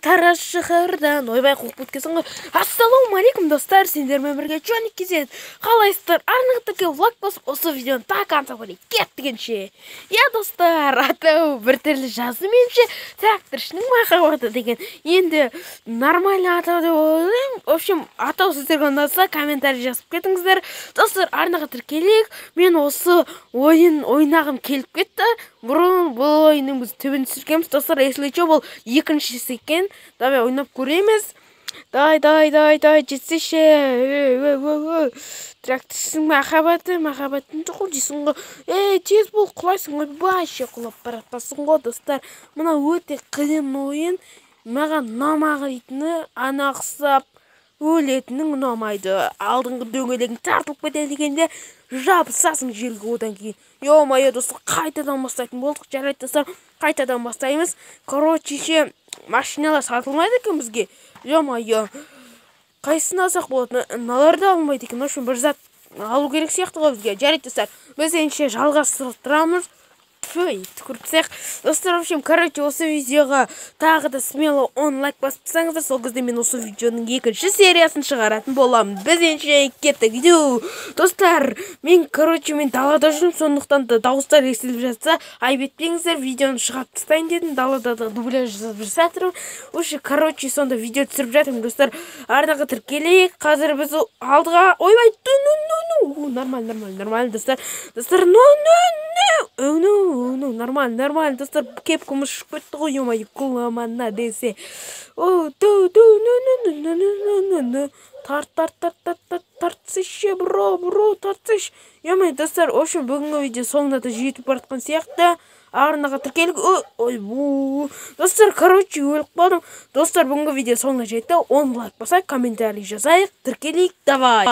Тараз шаһардан. Ойбай, қуып кеткенсің ғой. Ассалаумағалейкум, достар, сендермен бірге Джонни KZ. Қалайсыздар? Арнаға тіркеліп, лайк басып, осы видеоны до конца көрейік. Кеттігенше. Иә, достар, атау біртүрлі жазды меніңше. Тракторшының махаббаты деген. Енді нормально атау деп ойлаймын. В общем, атау сіздерге ұнаса, комментарий жазып кетіңіздер. Достар, арнаға тіркелейік. Мен осы ойын ойнағым келіп кетті. Бұрын бұл ойынның біз түбін түсіргенбіз. Достар, если что, бұл екіншісі екен. Давай ойнап көреміз. Давай, давай, давай, давай, жетсеші. Тракторшының махаббаты, махаббатын жоқ дейсің ғой. Ей, тез бол, құлайсың ғой, вообще құлап бара жатасың ғой, достар. Мына өте қиын ойын. Маған ұнамайтыны, ана ұқсап өлетінің ұнамайды. Алдыңғы дөңгелегің тартылып кетеді екен де, жабысасың жерге одан кейін. Ё-моё, достар, қайтадан бастайтын болдық. Жарайды, достар, қайтадан бастаймыз. Короче, ше, машиналар сатылмайды екен бізге. Ё-моё. Қайсысын алсақ болады? Мыналарды алынбайды екен. В общем, бір зат алу керек сияқты ғой бізге. Жарайды, достар. Біз ендеше жалғастырамыз. Тфу, түкіріп тастайық. Достар, в общем, короче, осы видеоға тағы да смело 10 лайк басып тастаңыздар. Сол кезде мен осы видеоның екінші сериясын шығаратын боламын. Біз ендеше кеттік. Достар, мен, короче, мен далада жүрмін, сондықтан да дауыстар естіліп жатса, айып етпеңіздер, видеоны шығарып тастайын дедім. Далада да дубляж жасап жатырмын. Вообще, короче, сонда видео түсіріп жатырмын, достар. Арнаға тіркелейік. Қазір біз алдыға, ойбай, ну, нормально, нормально, нормально, достар. Достар, ну, ну, ну, ну, ну, нормально, нормально, достар, кепкамыз ұшып кетті ғой, ё-моё, құламана десе. О, ту, ту, ну, ну, ну, ну, ну, ну, ну, тарт, тарт, тарт, тарт, тарт, тартсайшы, бро, бро, тартсайшы. Ё-моё, достар, в общем, бүгінгі видео соңына да жетіп бара жатқан сияқты. Арнаға тіркелік. Ой, достар, короче, өліп қалдым. Достар, бүгінгі видео соңына жетті. 10 лайк басайық, комментарий жазайық, тіркелейік, давай.